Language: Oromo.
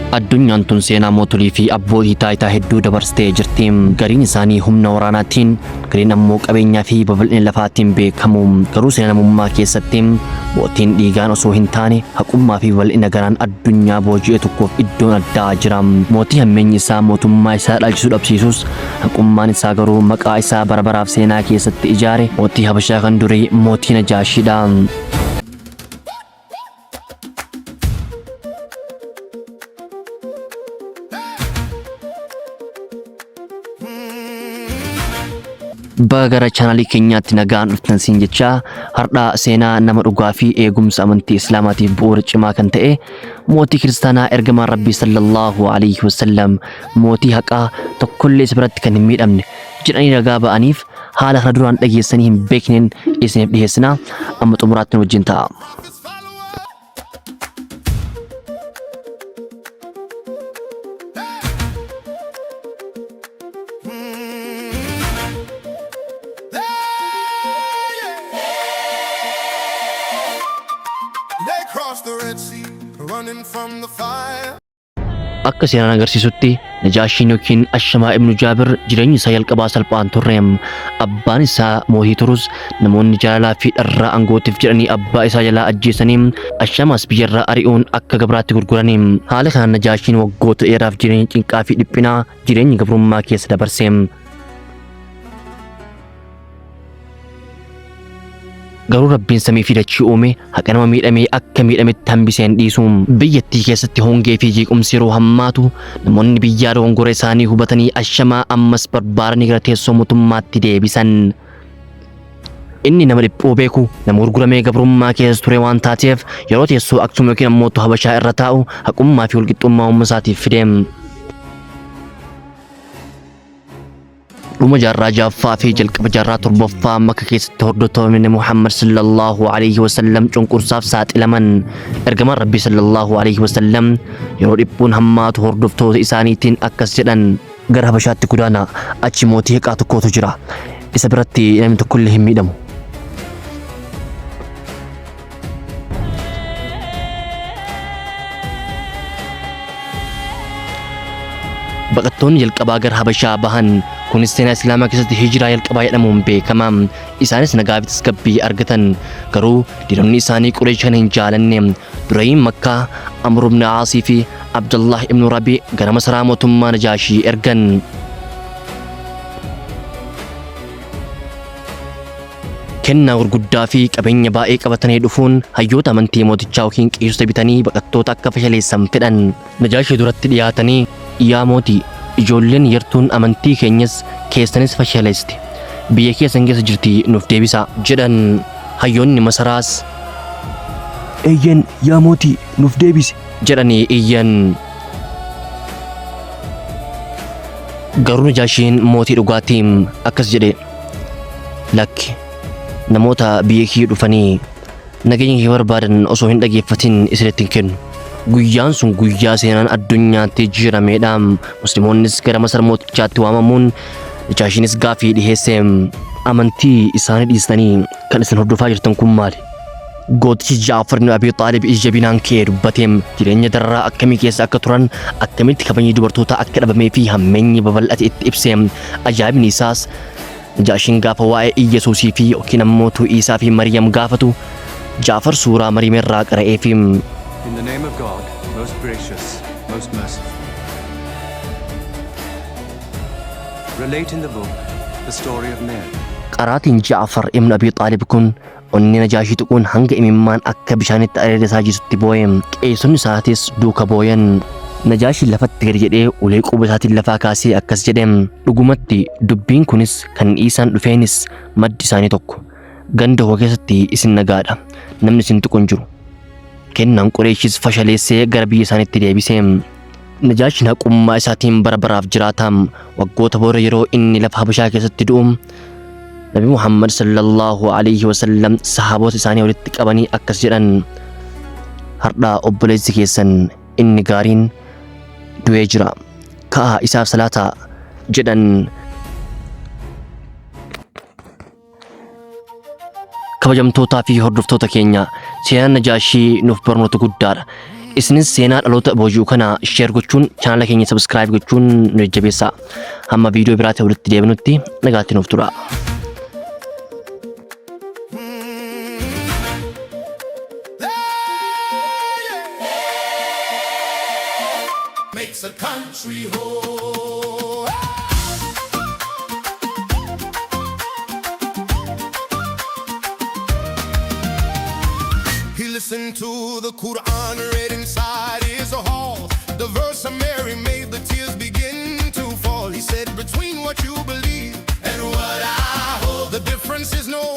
Addunyaan tun seenaa mootolii fi abbootii taayitaa hedduu dabarsitee jirti. Gariin isaanii humna waraanaatiin, gariin ammoo qabeenyaa fi babal'ina lafaatiin beekamu. Garuu seenaa namummaa keessatti mootiin dhiigaan osoo hin taane haqummaa fi babal'ina garaan addunyaa booji'e tokkoof iddoon addaa jira. Mootii hammeenyi isaa mootummaa isaa dhaalchisuu dhabsiisus haqummaan isaa garuu maqaa isaa bara baraaf seenaa keessatti ijaare mootii Habashaa kan durii mootii Najaashiidha. Baga gara chaanalii keenyaatti nagaan dhuftan siin jechaa har'a seenaa nama dhugaa fi eegumsa amantii Islaamaatiif bu'uura cimaa kan ta'e mootii kiristaanaa ergamaan Rabbii sallallahu alaihi wasallam mootii haqaa tokkollee isa biratti kan hin miidhamne jedhanii ragaa ba'aniif haala kana duraan dhageessanii hin beekneen isiniif dhiheessina amma xumuraatti nu wajjin ta'a. They crossed the Red Sea, running from the fire. Akka seenaan agarsiisutti Najaashiin yookiin Ashamaa ibnu Jaabir jireenyi isaa jalqabaa salphaa hin turre. Abbaan isaa mootii turus namoonni jaalalaa fi dharraa aangootiif jedhanii abbaa isaa jalaa ajjeesanii Ashamaas biyyarraa ari'uun akka gabraatti gurgurani. Haala kanaan Najaashiin waggoota dheeraaf jireenya cinqaa fi dhiphinaa jireenya gabrummaa keessa dabarse. Garuu Rabbiin samii fi dachii uume haqa nama miidhamee akka miidhametti hambisee hin dhiisu. Biyyattii keessatti hongee fi jeequmsi yeroo hammaatu namoonni biyyaa dogongora isaanii hubatanii Ashamaa ammas barbaadanii gara teessoo mootummaatti deebisan. Inni nama dhiphuu beeku nama gurguramee gabrummaa keessa ture waan taateef yeroo teessoo Aksum yookiin ammoo Habashaa irra taa'u haqummaa fi walqixxummaa uummata isaatiif fide. Dhuma jaarraa ja'affaa fi jalqaba jaarraa torbaffaa Makka keessatti hordoftoonni Muhammad sallallahu alaihi wasallam cunqursaaf saaxilaman. Ergamaan Rabbii sallallahu alaihi wasallam yeroo dhiphuun hammaatu hordoftoota isaaniitiin akkas jedhan. Gara Habashaatti godaanaa, achi mootii haqaa tokkotu jira. Isa biratti namni tokkollee hin miidhamu. Baqattoonni jalqabaa gara Habashaa bahan. Kunis seenaa Islaamaa keessatti hijiraa jalqabaa jedhamuun beekama. Isaanis nagaa fi tasgabbii argatan. Garuu diinonni isaanii Qureesh kana hin jaalanne. Dureeyyiin Makkaa Amr ibn Aasii fi Abdullah ibn Rabi gara masaraa mootummaa Najaashii ergan. Kennaa gurguddaa fi qabeenya baay'ee qabatanii dhufuun hayyoota amantii mootichaa yookiin qeesota bitanii baqattoota akka fashaleessan fedhan. Najaashii duratti dhiyaatanii, Yaa mootii, ijoolleen yartuun amantii keenyas keessanis fashaleessite. Biyya keessan keessa jirtii nuuf deebisaa. Jedhan. Hayyoonni masaraas. Eeyyen, yaa mootii, nuuf deebisi. Jedhanii iyyan. Garuu Najaashiin mootii dhugaatii akkas jedhe. Lakki, namoota biyya kiyya dhufanii nageenya kiyya barbaadan osoo hin dhageeffatin isinitti hin kennu. Guyyaan sun guyyaa seenaan addunyaatti jijjiirameedha. Musliimoonnis gara masara mootichaatti waamamuun Najaashiinis gaaffii dhiheesse. Amantii isaanii dhiistanii kan isin hordofaa jirtan kun maali? Gootichi Ja'afar ibn Abii Xaalib ija jabinaan ka'ee dubbate. Jireenya dararaa akkamii keessa akka turan, akkamitti kabajni dubartootaa akka dhabamee fi hammeenyi babal'ate itti ibse. Ajaa'ibni isaas Najaashiin gaafa waa'ee Iyyasuusii fi yookiin ammoo Iisaa fi Mariyam gaafatu Ja'afar suuraa Mariyam irraa qara'eefi. In the name of God, most gracious, most merciful. Relate in the book the story of Mary. Qaraatiin Ja'afar ibn Abii Xaalib kun Onnee Najaashii tuquun hanga imimmaan akka bishaanitti areeda isaa jisutti booye. Qeesonni isaatis duuka booyan. Najaashiin lafatti gadi jedhee ulee quba isaatiin lafaa kaasee akkas jedhe. Dhugumatti dubbiin kunis kan Iisaan dhufeenis maddi isaanii tokko. Ganda koo keessatti isin nagaadha. Namni isin tuqu hin jiru. Kennaan Qureeshis fashaleessee gara biyya isaaniitti deebise. Najaashiin haqummaa isaatiin bara baraaf jiraata. Waggoota booda yeroo inni lafa Habashaa keessatti du'u Nabi Muhammad sallallahu alaihi wasallam sahaabota isaanii walitti qabanii akkas jedhan. Har'a obboleessi keessan inni gaariin du'ee jira. Ka'aa isaaf salaataa jedhan. Kabajamtootaa fi hordoftoota keenya seenaan Najaashii nuuf barnoota guddaadha. Isinis seenaa dhaloota booji'u kana share gochuun, chaanala keenya subscribe gochuun nu jajjabeessaa. Hamma viidiyoo biraatti walitti deebinutti nagaatti nuuf tura. Makes a country whole. He listened to the Quran read inside his hall. The verse of Mary made the tears begin to fall. He said, "Between what you believe and what I hold, the difference is no